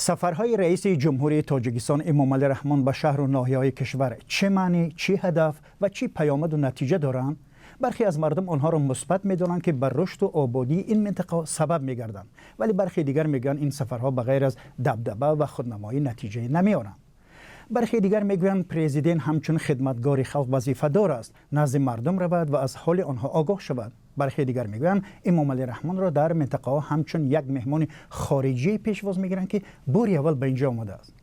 Сафарҳои раиси ҷумҳурии Тоҷикистон Эмомалӣ Раҳмон ба шаҳру ноҳияҳои кишвар чӣ маънӣ, чӣ ҳадаф ва чӣ паёмаду натиҷа доранд? Бархе аз мардум онҳоро мусбат медонанд, ки ба рушду ободии ин минтақа сабаб мегарданд, вале бархе дигар мегӯянд, ин сафарҳо ба ғайр аз дабдаба ва худнамоӣ натиҷае намеоранд. Бархе дигар мегӯянд, президент ҳамчун хидматгори халқ вазифадор аст, назди мардум равад ва аз ҳоли онҳо огоҳ шавад. Бархе дигар мегӯянд, Эмомалӣ Раҳмонро дар минтақаҳо ҳамчун як меҳмони хориҷӣ пешвоз мегиранд, ки бори аввал ба инҷо омадааст.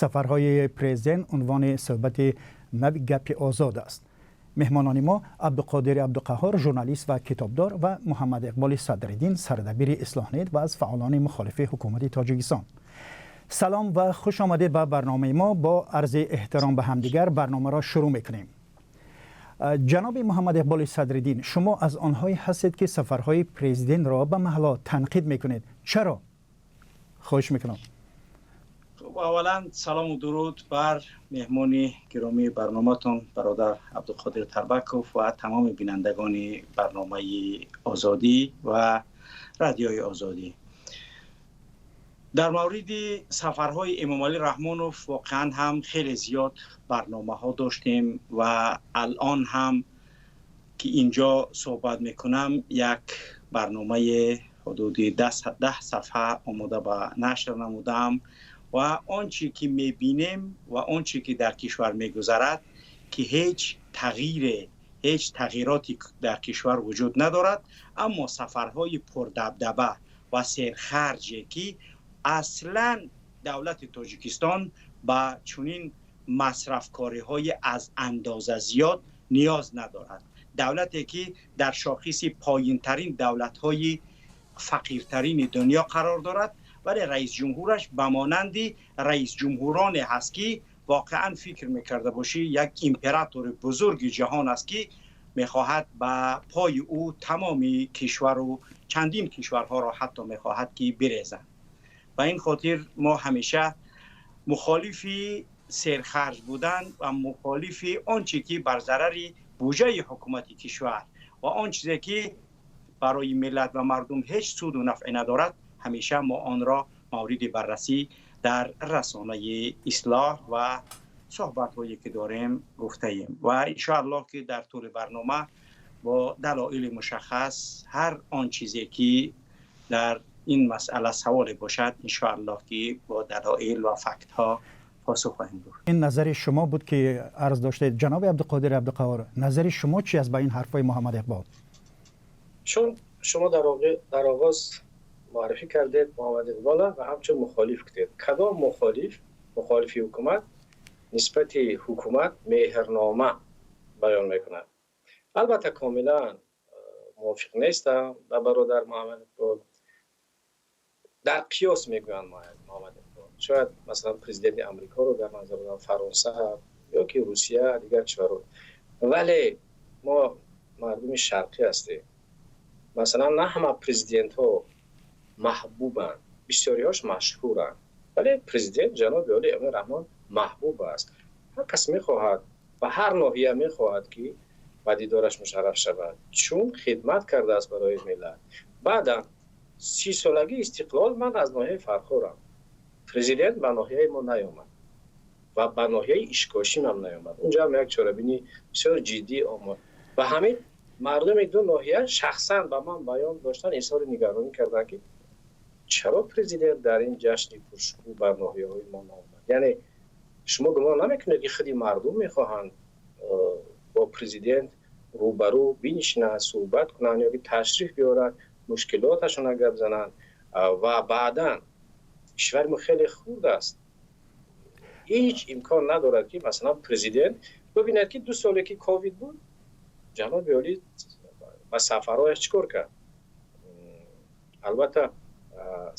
Сафарҳои президент унвони суҳбати нави «Гапи озод» аст. Меҳмонони мо: Абдуқодири Абдуқаҳҳор, журналист ва китобдор, ва Муҳаммад Иқболи Садриддин, сардабири Ислоҳнет ва аз фаъолони мухолифи ҳукумати Тоҷикистон. Салом ва хуш омадед ба барномаи мо. Бо арзи эҳтиром ба ҳамдигар барномаро шурӯъ мекунем. Ҷаноби Муҳаммад Иқболи Садриддин, шумо аз онҳое ҳастед, ки сафарҳои президентро ба маҳалло танқид мекунед. Чаро? Хоҳиш мекунам. Хуб, аввалан салому дуруд бар меҳмони гиромии барноматон, бародар Абдуқодир Тарбаков, ва тамоми бинандагони барномаи Озодӣ ва Радиои Озодӣ. Дар мавриди сафарҳои Эмомалӣ Раҳмонов воқеан ҳам хеле зиёд барномаҳо доштем ва алон ҳам ки инҷо суҳбат мекунам, як барномаи ҳудуди 10 сафҳа омода ба нашр намудаам. Ва он чӣ ки мебинем ва он чӣ ки дар кишвар мегузарад, ки ҳеҷ тағйире, ҳеҷ тағйироте дар кишвар вуҷуд надорад, аммо сафарҳои пурдабдаба ва серхарҷе, ки аслан давлати Тоҷикистон ба чунин масрафкориҳои аз андоза зиёд ниёз надорад. Давлате ки дар шохиси поинтарин давлатҳои фақиртарини дунё қарор дорад, вале раис ҷумҳураш ба монанди раис ҷумҳуроне ҳаст, ки воқеан фикр мекарда бошӣ, як императори бузурги ҷаҳон аст, ки мехоҳад ба пои ӯ тамоми кишвару чандин кишварҳоро ҳатто мехоҳад ки бирезад. Ба ин хотир мо ҳамеша мухолифи серхарҷ будан ва мухолифи он чӣ ки бар зарари буҷаи ҳукумати кишвар ва он чизе ки барои миллат ва мардум ҳеҷ суду нафъе надорад, ҳамеша мо онро мавриди баррасӣ дар расонаи Ислоҳ ва суҳбатҳое ки дорем гуфтаем. Ва иншоаллоҳ ки дар тӯли барнома бо далоили мушаххас ҳар он чизе ки дар ин масъала саволе бошад, иншоаллоҳ ки бо далоил ва фактҳо посух хоҳем гуфт. Ин назари шумо буд, ки арз доштед. Ҷаноби Абдуқодир Абдуқаҳор, назари шумо чи аст ба ин ҳарфҳои Муҳаммад Иқбол? Чун шумо дар оғоз муаррифӣ кардед Муҳаммад Иқбола ва ҳамчун мухолиф гуфтед, кадом мухолиф, мухолифи ҳукумат нисбати ҳукумат меҳрнома баён мекунад? Албатта, комилан мувофиқ нестам ба бародар Муҳаммад Иқбол. Дар қиёс мегӯянд Муҳаммад Иқбол, шояд масалан президенти Амрикоро дар назар дорам, Фаронса ё ки Русия, дигар кишварҳо. Вале мо мардуми шарқӣ ҳастем. Масалан, на ҳама президентҳо маҳбубанд, бисёриҳош машҳуранд, вале президент ҷаноби олӣ Эмомалӣ Раҳмон маҳбуб аст. Ҳар кас мехоҳад ва ҳар ноҳия мехоҳад, ки ба дидораш мушарраф шавад, чун хидмат кардааст барои миллат. Баъдан 30-солагии истиқлол, ман аз ноҳияи Фархорам, президент ба ноҳияи мо наёмад ва ба ноҳияи Ишкошимам наёмад. Унҷо ҳам як чорабинии бисёр ҷиддӣ омад ва ҳамин мардуми ду ноҳия шахсан ба ман баён доштан, изҳори нигаронӣ карданд, ки чаро президент дар ин ҷашни пуршукӯҳ бар ноҳияҳои мо наомад. Яъне шумо гумон намекунед, ки худи мардум мехоҳанд бо президент рӯбарӯ бинишинанд, суҳбат кунанд ё ки ташриф биёрад, мушкилоташона гап зананд? Ва баъдан кишвари мо хеле хурд аст, ҳеҷ имкон надорад, ки масалан президент бибинад, ки 2 соле ки ковид буд, ҷаноби олӣ ба сафарҳояш чӣ кор кард? Албатта,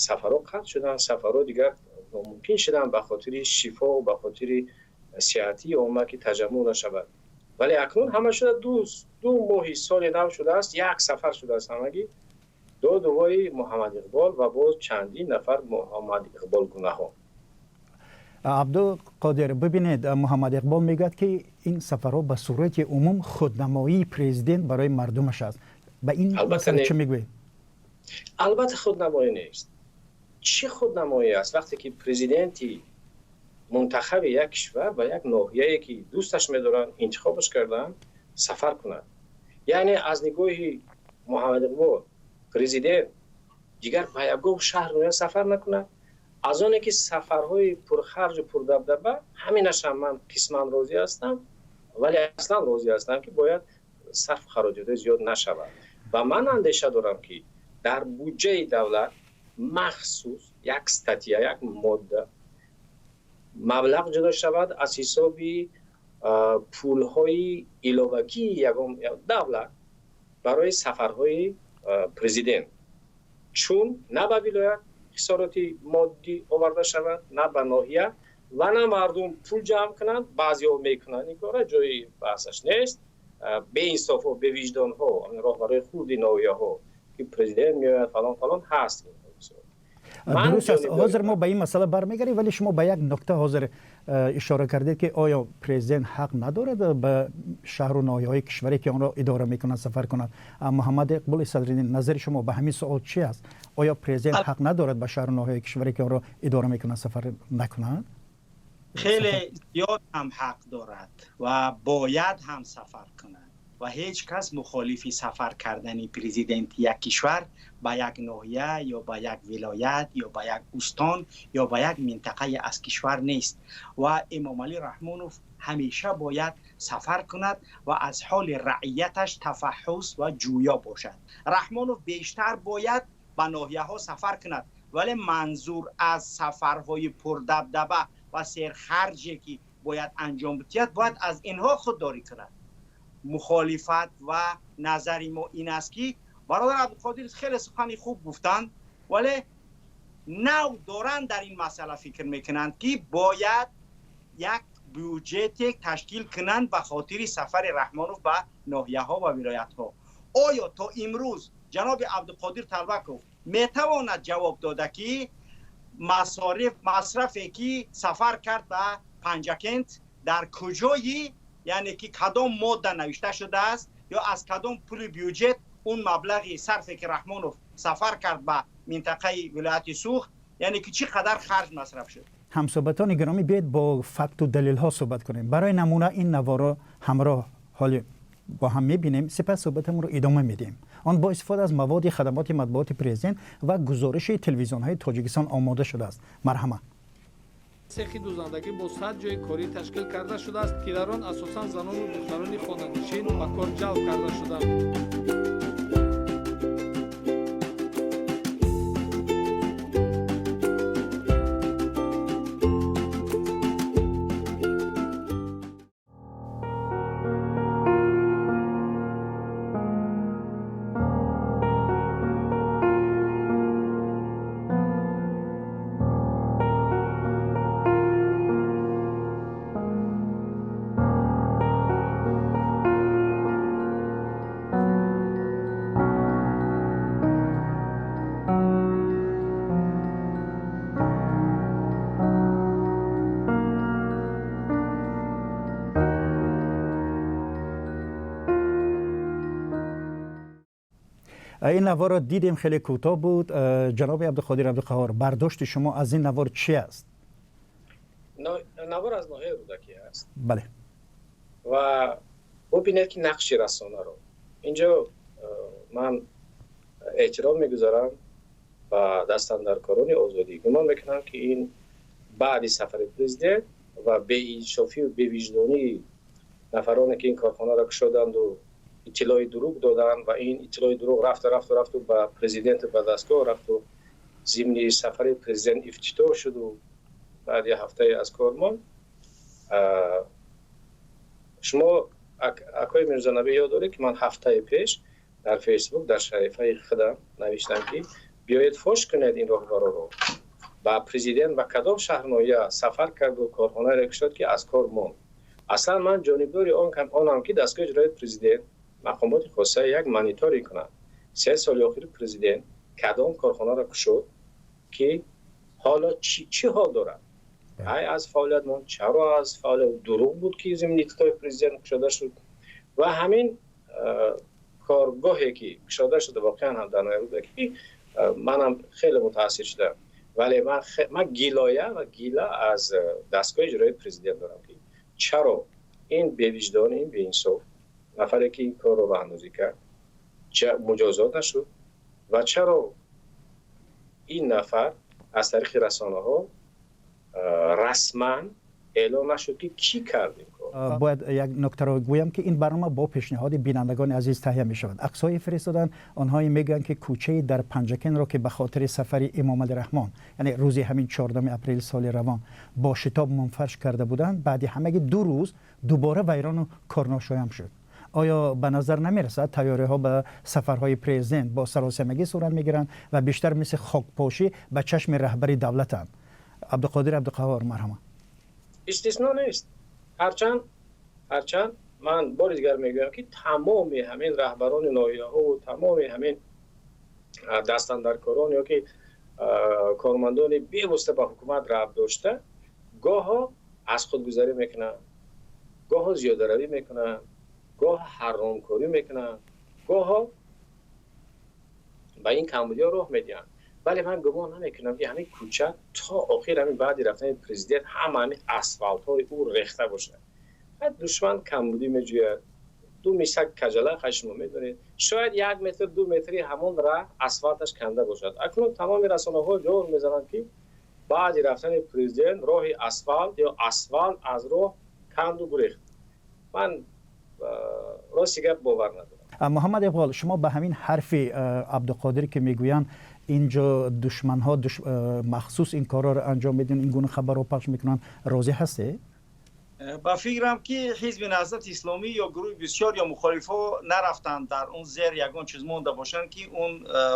сафарҳо қатъ шуданд, сафарҳо дигар номумкин шуданд ба хотири шифо, ба хотири сиҳатии омма, ки таҷаммуъ нашавад. Вале акнун ҳама шуда 2 моҳи соли нав шудааст, як сафар шудааст ҳамагӣ. Додувои Муҳаммад Иқбол ва боз чандин нафар Муҳаммад Иқбол гунаҳо. Абдуқодир, бибинед, Муҳаммад Иқбол мегӯяд, ки ин сафарҳо ба сурати умум худнамоии президент барои мардумаш аст. Ба ин масъала чӣ мегӯед? Албатта, худнамоӣ нест. Чӣ худнамоӣ аст вақте ки президенти мунтахаби як кишвар ба як ноҳияе ки дӯсташ медоранд, интихобаш карданд, сафар кунад? Яъне аз нигоҳи Муҳаммад Иқбол президент дигар ба ягон шаҳр ноҳия сафар накунад. Аз оне ки сафарҳои пурхарҷу пурдабдаба, ҳаминашам ман қисман розӣ ҳастам, вале аслан розӣ ҳастам ки бояд сарф хароҷотҳои зиёд нашавад. Ва ман андеша дорам ки дар буҷаи давлат махсус як статья, як модда маблағ ҷудо шавад аз ҳисоби пулҳои иловагии ягон давлат барои сафарҳои президент, чун на ба вилоят хисороти моддӣ оварда шавад, на ба ноҳия ва на мардум пул ҷамъ кунанд. Баъзеҳо мекунанд ин кора, ҷои баҳсаш нест. Беинсофҳо, бевиҷдонҳо, роҳбарои хурди ноҳияҳо ки президент меояд фалон фалон ҳаст. Дуруст аст. Ҳозир мо ба ин масъала бармегардем, вале шумо ба як нукта ҳозир ишора кардед ки оё президент ҳақ надорад ба шаҳру ноҳияҳои кишваре ки онро идора мекунад сафар кунад? Муҳаммад Иқболи Садриддин, назари шумо ба ҳамин суол чи аст? Оё президент ҳақ надорад ба шаҳру ноҳияҳои кишваре ки онро идора мекунад сафар накунад? Хеле зиёд ҳам ҳақ дорад ва бояд ҳам сафар кунад ва ҳеҷ кас мухолифи сафар кардани президенти як кишвар ба як ноҳия ё ба як вилоят ё ба як устон ё ба як минтақаи аз кишвар нест. Ва Эмомалӣ Раҳмонов ҳамеша бояд сафар кунад ва аз ҳоли раияташ тафаҳҳус ва ҷӯё бошад. Раҳмонов бештар бояд ба ноҳияҳо сафар кунад, вале манзур аз сафарҳои пурдабдаба ва серхарҷе ки бояд анҷом бидиҳад, бояд аз инҳо худдорӣ кунад. Мухолифат ва назари мо ин аст ки бародар Абдуқодир хеле сухани хуб гуфтанд, вале нав доранд дар ин масъала фикр мекунанд ки бояд як бюҷете ташкил кунанд ба хотири сафари Раҳмонов ба ноҳияҳо ва вилоятҳо. Оё то имрӯз ҷаноби Абдуқодир Талбаков метавонад ҷавоб дода ки масрафе ки сафар кард ба Панҷакент дар куҷои, яъне ки кадом модда навишта шудааст ё аз кадом пули бюҷет он маблағи сарфе ки Раҳмонов сафар кард ба минтақаи вилояти Суғд, яъне ки чӣ қадар харҷ масраф шуд? Ҳамсӯҳбатони гиромӣ, биёед бо факту далелҳо суҳбат кунем. Барои намуна ин наворо ҳамроҳ ҳоли бо ҳам мебинем, сипас суҳбатамонро идома медиҳем. Он бо истифода аз маводи хадамоти матбуоти президент ва гузориши телевизионҳои Тоҷикистон омода шудааст. Марҳамат. Цехи дӯзандагӣ бо 100 ҷойи корӣ ташкил карда шудааст, ки дар он асосан занону духтарони хонанишин ба кор ҷалб карда шуданд. Ин наворро дидем, хеле кӯтоҳ буд. Ҷаноби Абдуқодир Абдуқаҳор, бардошти шумо аз ин навор чи аст? Навор аз ноҳияи Рӯдакӣ аст. Бале. Ва бубинед ки нақши расонаро инҷо ман эҳтиром мегузорам ба дастандаркорони озодӣ. Гумон мекунам ки ин баъди сафари президент ва беинсофию бевиҷдонии нафароне ки ин корхонаро кушоданду иттилои дурӯғ доданд ва ин иттилои дурӯғ рафта рафту рафту ба президенту ба дастгоҳ рафту зимни сафари президент ифтитоҳ шуду баъди ҳафтае аз кор монд. Шумо акои Мирзонабӣ ёд доред ки ман ҳафтаи пеш дар Фейсбук дар саҳифаи худам навиштам ки биёед фош кунед ин роҳбароро. Ба президент ба кадом шаҳрноҳия сафар карду корхонаеро кушод ки аз кор монд. Аслан ман ҷонибдори онам ки дастгоҳи иҷроии президент мақомоти хоса як мониторинг кунанд. 3 соли охири президент кадом корхонаро кушод ки ҳоло чӣ ҳол дорад? Ай аз фаъолият монд, чаро аз фаъолият дурӯғ буд ки зимни ифтитоҳи президент кушода шуд ва ҳамин коргоҳе ки кушода шуда воқеан ҳам дар ноҳияи Рӯдакӣ, манам хеле мутаассир шудам. Вале ман гилоя ва гила аз дастгоҳи иҷроии президент дорам, ки чаро ин бевиҷдон, ин беинсоф нафаре ки ин корро роҳандозӣ кард, муҷозот нашуд ва чаро ин нафар аз тариқи расонаҳо расман эълон нашуд, ки кӣ кард ин кор. Бояд як нуктаро гӯям, ки ин барнома бо пешниҳоди бинандагони азиз таҳия мешавад. Аксҳое фиристоданд, онҳое мегӯянд, ки кӯчаи дар Панҷакенро, ки ба хотири сафари Эмомалӣ Раҳмон, яъне рӯзи ҳамин 4 апрели соли равон, бо шитоб мунфарш карда буданд, баъди ҳамаги 2 рӯз дубора вайрону корношоям шуд. Оё ба назар намерасад, тайёриҳо ба сафарҳои президент бо саросемагӣ сурат мегиранд ва бештар мисли хокпошӣ ба чашми раҳбари давлатанд? Абдуқодир Абдуқаҳор, марҳамат. Истисно нест. Ҳарчанд ман бори дигар мегӯям, ки тамоми ҳамин раҳбарони ноҳияҳову тамоми ҳамин дастандаркорон ё ки кормандони бевосита ба ҳукумат рабт дошта гоҳо аз худгузарӣ мекунанд, гоҳо зиёдаравӣ мекунанд, гоҳ ҳаромкорӣ мекунанд, гоҳо ба ин камбудиҳо роҳ медиҳанд. Вале ман гумон намекунам, ки ҳамин кӯча то охир, ҳамин баъди рафтани президент, ҳама ҳамин асфалтҳои ӯ рехта бошад. Душман камбудӣ меҷӯяд, ду мисак каҷала, хай, шумо медонед, шояд 1 метр, 2 метри ҳамон раҳ асфалташ канда бошад. Акнун тамоми расонаҳо ҷор мезананд, ки баъди рафтани президент роҳи асфалт ё асфалт аз роҳ канду гурехт. Ман рости гап бовар надорам. Муҳаммад Иқбол, шумо ба ҳамин ҳарфи Абдуқодир, ки мегӯянд, инҷо душманҳо махсус ин корҳоро анҷом медиҳанд, ин гуна хабарро пахш мекунанд, розӣ ҳастед? Ба фикрам, ки Ҳизби Наҳзати Исломӣ ё гурӯҳи 24 ё мухолифҳо нарафтанд, дар он зер ягон чиз монда бошанд, ки он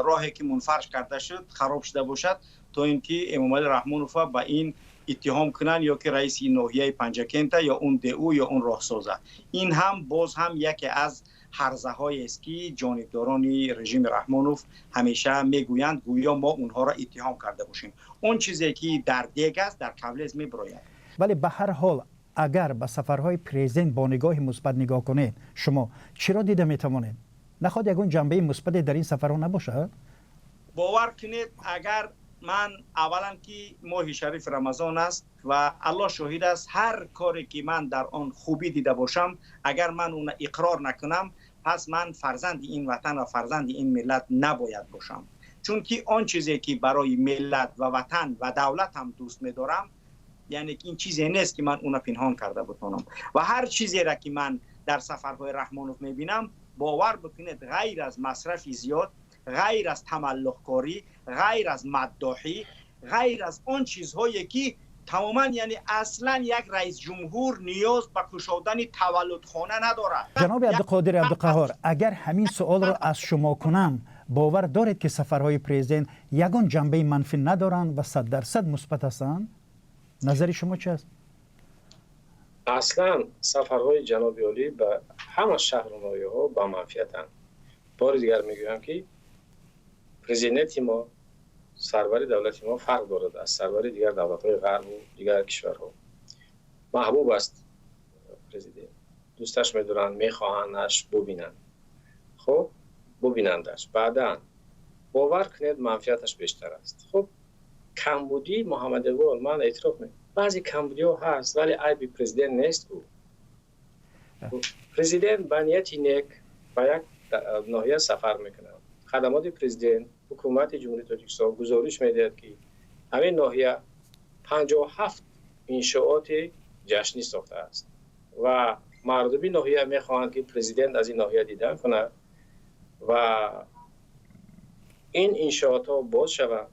роҳе ки мунфарш карда шуд, хароб шуда бошад, то ин ки Эмомалӣ Раҳмонова ба ин иттиҳом кунанд ё ки раиси ноҳияи Панҷакента ё он ДУ ё он роҳсоза. Ин ҳам боз ҳам яке аз ҳарзаҳоест, ки ҷонибдорони режими Раҳмонов ҳамеша мегӯянд, гӯё мо онҳоро иттиҳом карда бошем. Он чизе ки дар дег аст, дар кавлез мебирояд. Вале ба ҳар ҳол, агар ба сафарҳои президент бо нигоҳи мусбат нигоҳ кунед, шумо чиро дида метавонед? Нахоҳад ягон ҷанбаи мусбате дар ин сафарҳо набошад? Бовар кунед, агар ман аввалан, ки моҳи шарифи Рамазон аст ва Аллоҳ шоҳид аст, ҳар коре ки ман дар он хубӣ дида бошам, агар ман уна иқрор накунам, пас ман фарзанди ин ватан ва фарзанди ин миллат набояд бошам. Чунки он чизе ки барои миллат ва ватан ва давлатам дӯст медорам, яъне ин чизе нест, ки ман уна пинҳон карда бутонам. Ва ҳар чизеро ки ман дар сафарҳои Раҳмонов мебинам, бовар бикунед, ғайр аз масрафи зиёд, ғайр аз тамаллуқкорӣ, ғайр аз маддоҳӣ, ғайр аз он чизҳое ки тамоман, яъне аслан як раисҷумҳур ниёз ба кушодани таваллудхона надорад. Ҷаноби Абдуқодир Абдуқаҳор, агар ҳамин суолро аз шумо кунам, бовар доред, ки сафарҳои президент ягон ҷанбаи манфӣ надоранд ва 100% мусбат ҳастанд? Назари шумо чи аст? Аслан сафарҳои ҷаноби олӣ ба ҳама шаҳру ноҳияҳо ба манфиатанд. Бори дигар мегӯям, ки президенти мо, сарвари давлати мо фарқ дорад аз сарвари дигар давлатҳои ғарбу дигар кишварҳо. Маҳбуб аст президент, дӯсташ медоранд, мехоҳандаш бубинанд. Хуб, бубинандаш баъдан, бовар кунед, манфиаташ бештар аст. Хуб, камбудӣ, Муҳаммад Иқбол, ман эътироф мекунам, баъзе камбудиҳо ҳаст, вале айби президент нест. Ӯ президент ба нияти нек ба як ноҳия сафар мекунад. Хадамоти президент, ҳукумати Ҷумҳурии Тоҷикистон гузориш медиҳад, ки ҳамин ноҳия 57 иншооти ҷашнӣ сохтааст ва мардуми ноҳия мехоҳанд, ки президент аз ин ноҳия дидан кунад ва ин иншоотҳо боз шаванд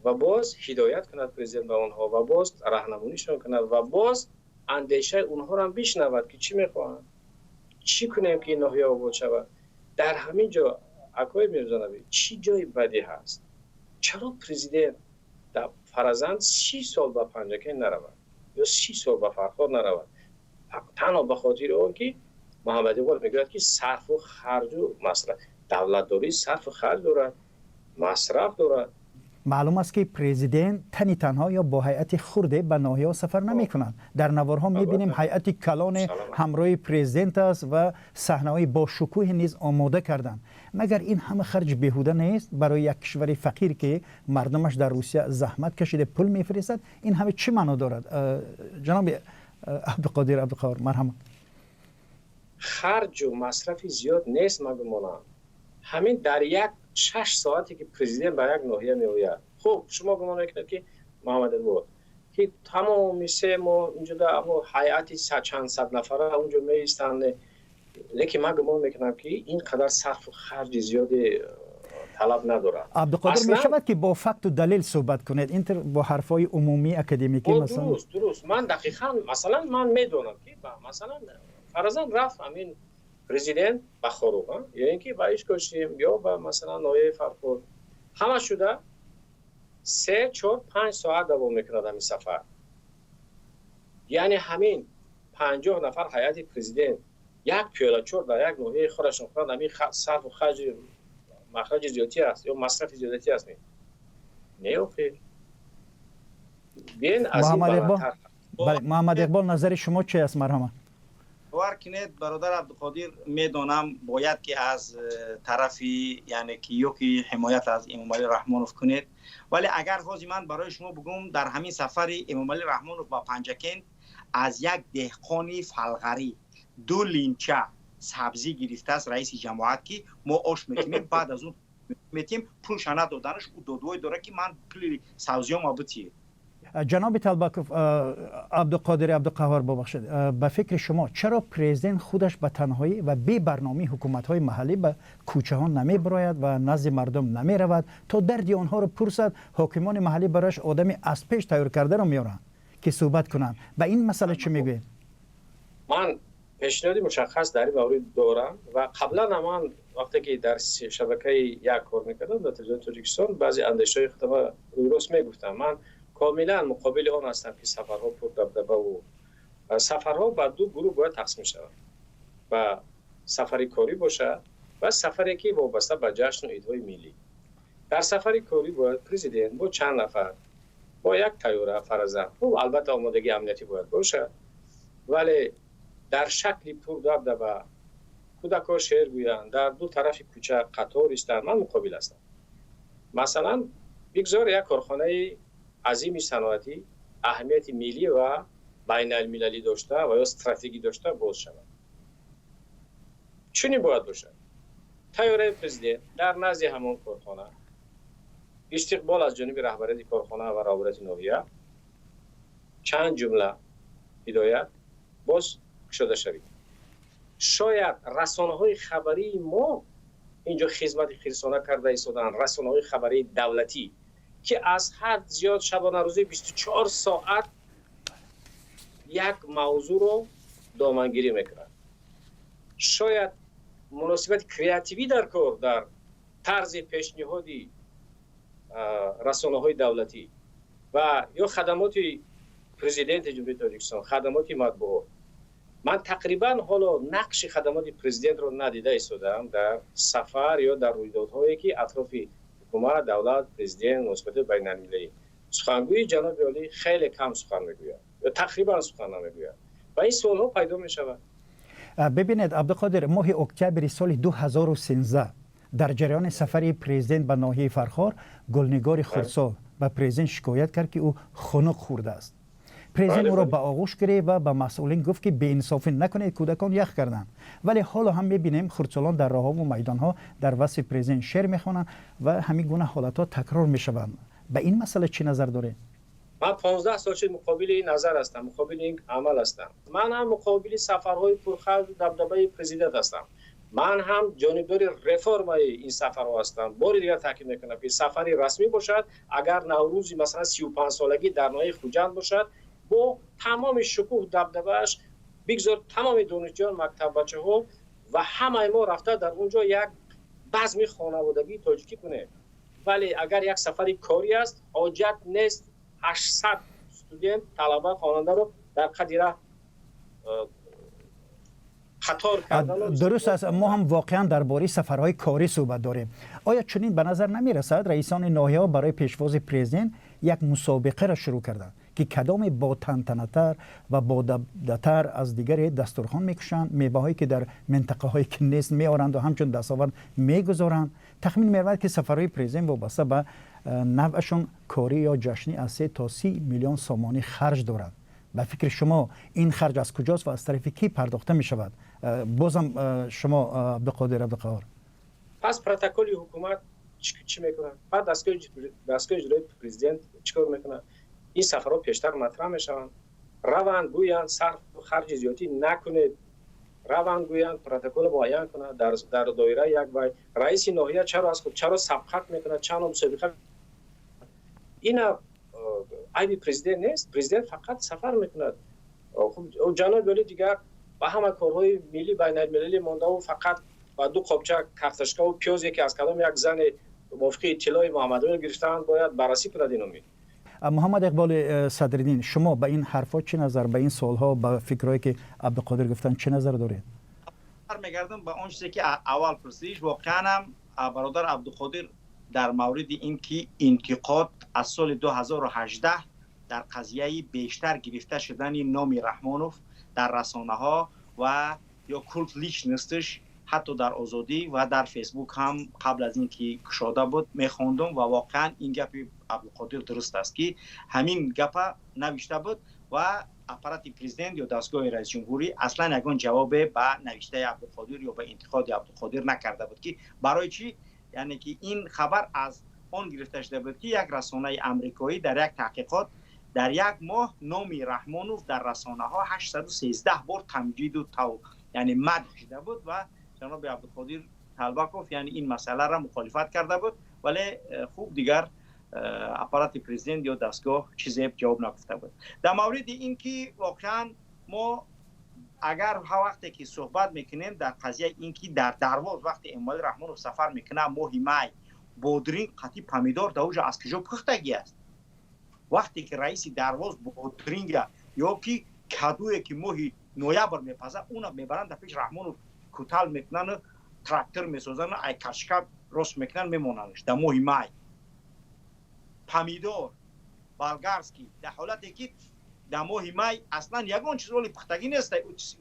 ва боз ҳидоят кунад президент ба онҳо ва боз раҳнамонишон кунад ва боз андешаи онҳоро бишнавад, ки чӣ мехоҳанд, чӣ кунем, ки ин ноҳия обод шавад. Дар ҳамин ҷо, акои Мирзонабӣ, чӣ ҷои бадӣ ҳаст? Чаро президент дар фарзанд 30 сол ба Панҷакент наравад ё 30 сол ба Фархор наравад? Танҳо ба хотири он ки Муҳаммад Иқбол мегӯяд, ки сарфу харҷу масраф, давлатдорӣ сарфу харҷ дорад, масраф дорад. Маълум аст, ки президент тани танҳо ё бо ҳайати хурде ба ноҳияҳо сафар намекунад. Дар наворҳо мебинем, ҳайати калоне ҳамроҳи президент аст ва саҳнаҳои бошукӯҳе низ омода карданд. Магар ин ҳама харҷ беҳуда нест барои як кишвари фақир, ки мардумаш дар Русия заҳмат кашида пул мефиристад? Ин ҳама чӣ маъно дорад? Ҷаноби Абдуқодир Абдуқаҳор, марҳамат. Харҷу масрафи зиёд нест, ман гумонам. Ҳамин дар як 6 соате ки президент ба як ноҳия меояд. Хуб, шумо гумон мекунед, ки Муҳаммад Иқбол, ки тамоми 3 моҳ инҷо ҳайати чанд сад нафара унҷо меистанд, лекин ман гумон мекунам, ки ин қадар сарфу харҷи зиёде талаб надорад. Абдуқодир, мешавад, ки бо факту далел суҳбат кунед, интр бо ҳарфҳои умумӣ, академикӣ? Масалан, дуруст, ман дақиқан, масалан, ман медонам, ки масалан, фарзан, рафт ҳамин президент ба Хоруғ ё ин ки ба Ишкошим ё ба, масалан, ноҳияи Фархор, ҳама шуда 3, 4, 5 соат давом мекунад ҳамин сафар. Яъне ҳамин 50 нафар ҳайати президент як пиёла чой дар як ноҳияи худашон хӯранд, ҳамин сарфу харҷи махраҷи зиёдтӣ аст ё масрафи зиёдатӣ аст? Не, охир. Бин, аз ин Муҳаммад Иқбол, назари шумо чи аст? Марҳамат. Бовар кунед, бародар Абдуқодир, медонам, бояд ки аз тарафи, яъне ки ё ки ҳимоят аз Эмомалӣ Раҳмонов кунед, вале агар ҳозир ман барои шумо бигӯм, дар ҳамин сафари Эмомалӣ Раҳмонов ба Панҷакент аз як деҳқони фалғарӣ ду линча сабзӣ гирифтааст раиси ҷамоат, ки мо ош мекунем, баъд аз он метиҳем, пулша надоданаш, ӯ додвой дорад, ки ман пули сабзиёма битиҳед. Ҷаноби Талбаков, Абдуқодири Абдуқаҳор, бубахшед, ба фикри шумо, чаро президент худаш ба танҳоӣ ва бебарномаи ҳукуматҳои маҳаллӣ ба кӯчаҳо намебирояд ва назди мардум намеравад, то дарди онҳоро пурсад? Ҳокимони маҳаллӣ барояш одами аз пеш тайёр кардаро меоранд, ки суҳбат кунанд. Ба ин масъала чӣ мегӯед? Ман пешниҳоди мушаххас дар ин маврид дорам ва қаблан ман вақте ки дар шабакаи як кор мекардам, дар телевизиони Тоҷикистон, баъзе андешаҳои худама рӯйрост мегуфтам. Ман комилан муқобили он ҳастам, ки сафарҳо пурдабдабаву сафарҳо ба ду гурӯҳ бояд тақсим шаванд: ба сафари корӣ бошад ва сафаре, ки вобаста ба ҷашну идҳои миллӣ. Дар сафари корӣ бояд президент бо чанд нафар бо як тайёра, фарзан, хуб, албатта, омодагии амниятӣ бояд бошад, вале дар шакли пурдабдаба, кӯдакҳо шеър гӯянд, дар ду тарафи кӯча қатор истанд, ман муқобил ҳастам. Масалан, бигзор як корхонаи азими саноатӣ, аҳамияти миллӣ ва байналмилалӣ дошта ва ё стратегӣ дошта, боз шавад. Чунин бояд бошад: тайёраи президент дар назди ҳамон корхона, истиқбол аз ҷониби раҳбарияти корхона ва роҳбарияти ноҳия, чанд ҷумла ҳидоят, боз кушода шавид. Шояд расонаҳои хабарии мо инҷо хизмати хирсона карда истодаанд, расонаҳои хабарии давлатӣ, ки аз ҳад зиёд шабонарӯзӣ 24 соат як мавзӯъро домангирӣ мекунад. Шояд муносибати креативӣ дар кор, дар тарзи пешниҳоди расонаҳои давлатӣ ва ё хадамоти президенти Ҷумҳурии Тоҷикистон, хадамоти матбуот. Ман тақрибан ҳоло нақши хадамоти президентро надида истодаам дар сафар ё дар рӯйдодҳое, ки атрофи ҳукумат, давлат, президент, муносибати байналмилалӣ. Сухангӯи ҷаноби олӣ хеле кам сухан мегӯяд ё тақрибан сухан намегӯяд ва ин суолҳо пайдо мешавад. Бибинед, Абдуқодир, моҳи октябри соли 2013 дар ҷараёни сафари президент ба ноҳияи Фархор Гулнигори хурдсол ба президент шикоят кард, ки ӯ хунук хӯрдааст. Президент ӯро ба оғӯш гирифт ва ба масъулин гуфт, ки беинсофӣ накунед, кӯдакон ях карданд. Вале ҳоло ҳам мебинем, хурдсолон дар роҳҳову майдонҳо дар васфи президент шеър мехонанд ва ҳамин гуна ҳолатҳо такрор мешаванд. Ба ин масъала чӣ назар доред? Ман 15 сол шуд муқобили ин назар ҳастам, муқобили ин амал ҳастам. Ман ҳам муқобили сафарҳои пурхарҷу дабдабаи президент ҳастам. Ман ҳам ҷонибдори реформаи ин сафарҳо ҳастам. Бори дигар таъкид мекунам, ки сафари расмӣ бошад. Агар Наврӯзи, масалан, 35-солагӣ дар ноҳияи Хуҷанд бошад, бо тамоми шукӯҳ, дабдабааш, бигзор тамоми донишҷӯён, мактаббачаҳо ва ҳамаи мо рафта дар он ҷо як базми хонаводагии тоҷикӣ кунем. Вале агар як сафари корӣ аст, ҳоҷат нест 800 студент, талаба, хонандаро дар қади раҳ. Қатор кардан. Дуруст аст, мо ҳам воқеан дар бораи сафарҳои корӣ суҳбат дорем. Оё чунин ба назар намерасад, раисони ноҳияҳо барои пешвози президент як мусобиқаро шурӯъ карданд, ки кадоме ботантанатар ва бодабдатар аз дигаре дастурхон мекушанд, меваҳое ки дар минтақаҳое ки нест меоранду ҳамчун дастовард мегузоранд? Тахмин меравад, ки сафарҳои президент вобаста ба навъашон, корӣ ё ҷашнӣ, аз 3 то 30 миллион сомонӣ харҷ дорад. Ба фикри шумо, ин харҷ аз куҷост ва аз тарафи кӣ пардохта мешавад? Бозам шумо, Абдуқодир Абдуқаҳор. Пас протоколи ҳукумат чӣ мекунад? Баъд дастгоҳи иҷроии президент чӣ кор мекунад? Ин сафарҳо пештар матраҳ мешаванд. Раванд, гӯянд, сарфу харҷи зиёдӣ накунед. Раванд, гӯянд, протокол муайян кунад дар доираи як вай. Раиси ноҳия чаро аз худ чаро сабқат мекунад, чанд мусобиқа? Ина айби президент нест. Президент фақат сафар мекунад. Ҷаноби олӣ дигар ба ҳама корҳои миллӣ, байналмилалӣ мондаву фақат ба ду қобча картошкаву пиёзе, ки аз кадом як зане мувофиқи иттилои Муҳаммадамин гирифтаанд, бояд баррасӣ кунад иноми. Муҳаммад Иқболи Садриддин, шумо ба ин ҳарфҳо чӣ назар, ба ин суолҳо, ба фикрҳое ки Абдуқодир гуфтанд, чӣ назар доред? Бармегардам ба он чизе, ки аввал пурсидиш. Воқеан ҳам бародар Абдуқодир дар мавриди ин ки интиқод аз соли 2018 дар қазияи бештар гирифта шудани номи Раҳмонов дар расонаҳо ва ё культ личность аш, ҳатто дар Озодӣ ва дар Фейсбук ҳам қабл аз ин ки кушода буд, мехондум ва воқеан ин гапи Абдуқодир дуруст аст, ки ҳамин гапа навишта буд ва аппарати президент ё дастгоҳи раисҷумҳурӣ аслан ягон ҷавобе ба навиштаи Абдуқодир ё ба интиқоди Абдуқодир накарда буд, ки барои чӣ. Яъне ки ин хабар аз он гирифта шуда буд, ки як расонаи амрикоӣ дар як таҳқиқот дар як моҳ номи Раҳмонов дар расонаҳо 813 бор тамҷиду тав, яъне мадҳ шуда буд ва ҷаноби Абдуқодир Талбаков, яъне, ин масъаларо мухолифат карда буд. Вале хуб, дигар аппарати президент ё дастгоҳ чизе ҷавоб нагуфта буд. Дар мавриди ин ки воқеан мо агар ҳар вақте ки суҳбат мекунем дар қазияи ин ки дар Дарвоз вақте Эмомалӣ Раҳмонов сафар мекунад, моҳи май бодринг қатӣ помидор дар уҷа аз куҷо пухтагӣ аст? Вақте ки раиси Дарвоз бодринга ё ки кадуе, ки моҳи ноябр мепазад, уна мебаранд, дар пеш Раҳмонов кутал мекунану трактор месозану ай кашка рост мекунанд, мемонандш дар моҳи май помидор болгарский, дар ҳолате ки дар моҳи май аслан ягон чиз оли пухтагӣ нест,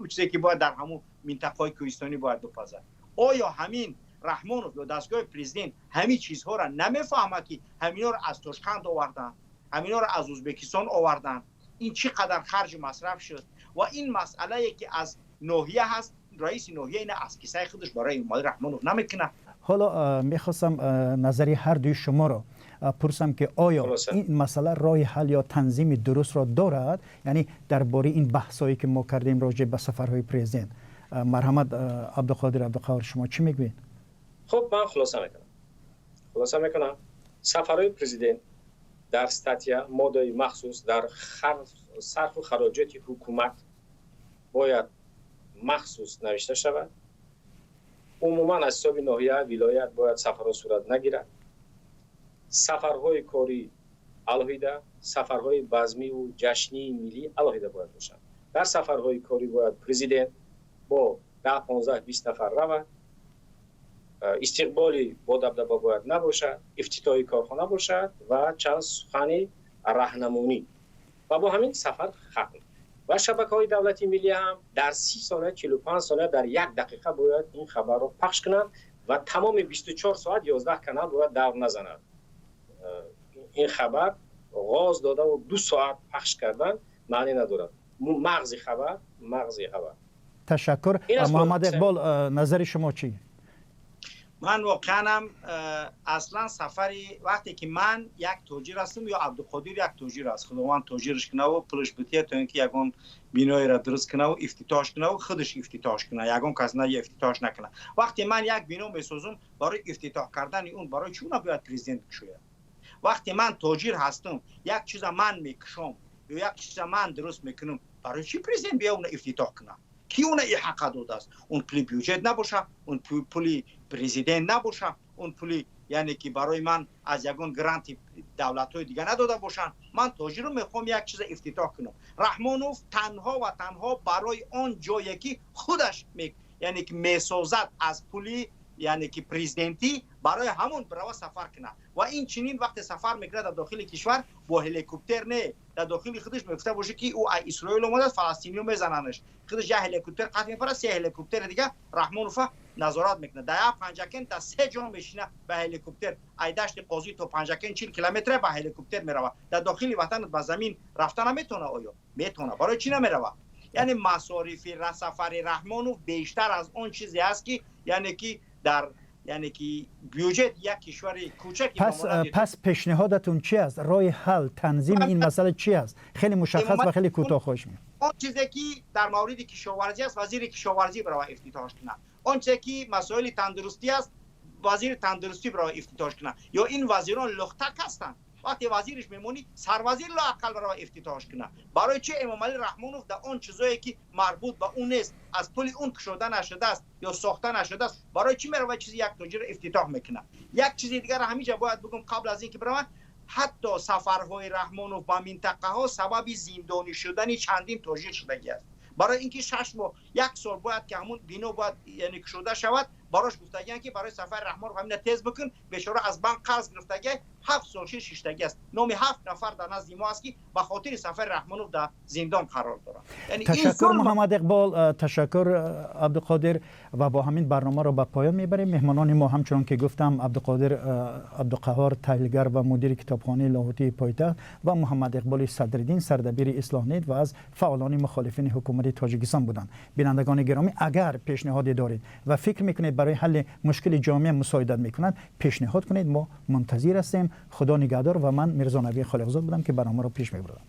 ӯ чизе ки бояд дар ҳамун минтақаҳои кӯҳистонӣ бояд бипазад. Оё ҳамин Раҳмонов ё дастгоҳи президент ҳамин чизҳоро намефаҳмад, ки ҳаминҳоро аз Тошканд оварданд, ҳаминҳоро аз Ӯзбекистон оварданд, ин чӣ қадар харҷу масраф шуд? Ва ин масъалае ки аз ноҳия ҳаст, раиси ноҳия ина аз кисаи худаш барои Эмомалӣ Раҳмонов намекунад. Ҳоло мехостам назари ҳар дуи шуморо пурсам, ки оё ин масъала роҳи ҳал ё танзими дурустро дорад, яъне дар бораи ин баҳсҳое ки мо кардем роҷеъ ба сафарҳои президент. Марҳамат, Абдуқодир Абдуқаҳор, шумо чӣ мегӯед? Хуб, ман хулоса мекунам. Сафарҳои президент дар статья, моддаи махсус дар сарфу хароҷоти ҳукумат бояд махсус навишта шавад. Умуман аз ҳисоби ноҳия, вилоят бояд сафарҳо сурат нагирад. Сафарҳои корӣ алоҳида, сафарҳои базмиву ҷашнии миллӣ алоҳида бояд бошанд. Дар сафарҳои корӣ бояд президент бо 10, 15, 20 нафар равад. Истиқболи бодабдаба бояд набошад. Ифтитоҳи корхона бошад ва чанд сухани раҳнамунӣ ва бо ҳамин сафар хатм. Ва шабакаҳои давлати миллӣ ҳам дар 30 сония, 45 сония, дар як дақиқа бояд ин хабарро пахш кунанд ва тамоми 24 соат 11 канал бояд давр назанад. Ин хабар ғоз додаву 2 соат пахш кардан маъне надорад. Мағзи хабар. Ташаккур. Муҳаммад Иқбол, назари шумо чӣ? Ман воқеанам аслан сафари, вақте ки ман як тоҷир ҳастам ё Абдуқодир як тоҷир аст, Худованд тоҷирш кунаву пулш бития, то ин ки ягон биноеро дуруст кунаву ифтитоҳш кунаву худаш ифтитоҳш куна, ягон кас на ифтитоҳш накуна. Вақте ман як бино месозум, барои ифтитоҳ кардани он барои чӣ набояд президент кушояд? Вақте ман тоҷир ҳастам, як чиза ман мекушом ё як чиза ман дуруст мекунам, барои чӣ президент бия уна ифтитоҳ кунад? Ки уна и ҳақа додааст? Он пули бюҷет набоша, он пули президент набоша, он пули Яъне ки барои ман аз ягон гранти давлатҳои дига надода бошанд. Ман тоҷиру мехоҳам як чиза ифтитоҳ кунам. Раҳмонов танҳо ва танҳо барои он ҷое, ки худаш, яъне ки месозад аз пули, яъне ки президентӣ, барои ҳамон бирава сафар кунад. Ва ин чунин вақте сафар мекунад дар дохили кишвар бо ҳеликоптер, не, дар дохили худаш мегуфта боша, ки ӯ Исроил омадааст, фаластиниё мезананаш. Худаш як ҳеликоптер қатъ мепарад, се ҳеликоптери дига Раҳмонова назорат мекунад. Дар як Панҷакен дар се ҷо мешина ба ҳеликоптер. Ай Дашти Қозӣ то Панҷакен 40 километре, ба ҳеликоптер мерава. Дар дохили ватан ба замин рафта наметавона? Оё метавона? Барои чӣ намерава? Яъне масорифи сафари Раҳмонов бештар аз он чизе аст, ки яъне ки дар, яъне ки бюҷет як кишвари кӯчаки Пас пешниҳодатон чи аст? Роҳи ҳал, танзими ин масъала чи аст? Хеле мушаххас ва хеле кӯтоҳ, хоҳиш мекунам. Он чизе, ки дар мавриди кишоварзӣ аст, вазири кишоварзӣ бирава ифтитоҳш кунад. Он чизе, ки масоили тандурустӣ аст, вазири тандурустӣ бирава ифтитоҳш кунад. Ё ин вазирон лухтак ҳастанд? Вақте вазириш мемонӣ, сарвазир лоақал барава ифтитоҳш кунад. Барои чи Эмомалӣ Раҳмонов дар он чизое, ки марбут ба ӯ нест, аз пули он кушода нашудааст ё сохта нашудааст, барои чӣ мерава чизи як тоҷиро ифтитоҳ мекунад? Як чизи дигарро ҳаминҷа бояд бигӯм қабл аз ин ки бираванд. Ҳатто сафарҳои Раҳмонов ба минтақаҳо сабаби зиндонӣ шудани чандин тоҷир шудагӣ аст. Барои инки 6 моҳ, як сол бояд ки ҳамун бино бояд, яъне, кушода шавад, барош гуфтагиан, ки барои сафари Раҳмонов ҳамина тез бикун. Бечора аз банк қарз гирифтагӣ, 7 сол шиштагӣ аст. Номи ҳафт нафар дар назди мо аст, ки ба хотири сафари Раҳмонов дар зиндон қарор дорад. Ташаккур, Муҳаммад Иқбол, ташаккур, Абдуқодир. Ва бо ҳамин барномаро ба поён мебарем. Меҳмонони мо, ҳамчунон ки гуфтам, Абдуқодир Абдуқаҳор, таҳлилгар ва мудири китобхонаи Лоҳутии пойтахт, ва Муҳаммад Иқболи Садриддин, сардабири Ислоҳнет ва аз фаъолони мухолифини ҳукумати Тоҷикистон буданд. Бинандагони гиромӣ, агар пешниҳоде доред ва фикр мекунед, барои ҳалли мушкили ҷомеа мусоидат мекунад, пешниҳод кунед, мо мунтазир ҳастем. Худо нигаҳдор. Ва ман Мирзонабӣ Холиқзод будам, ки барномаро пеш мебурдам.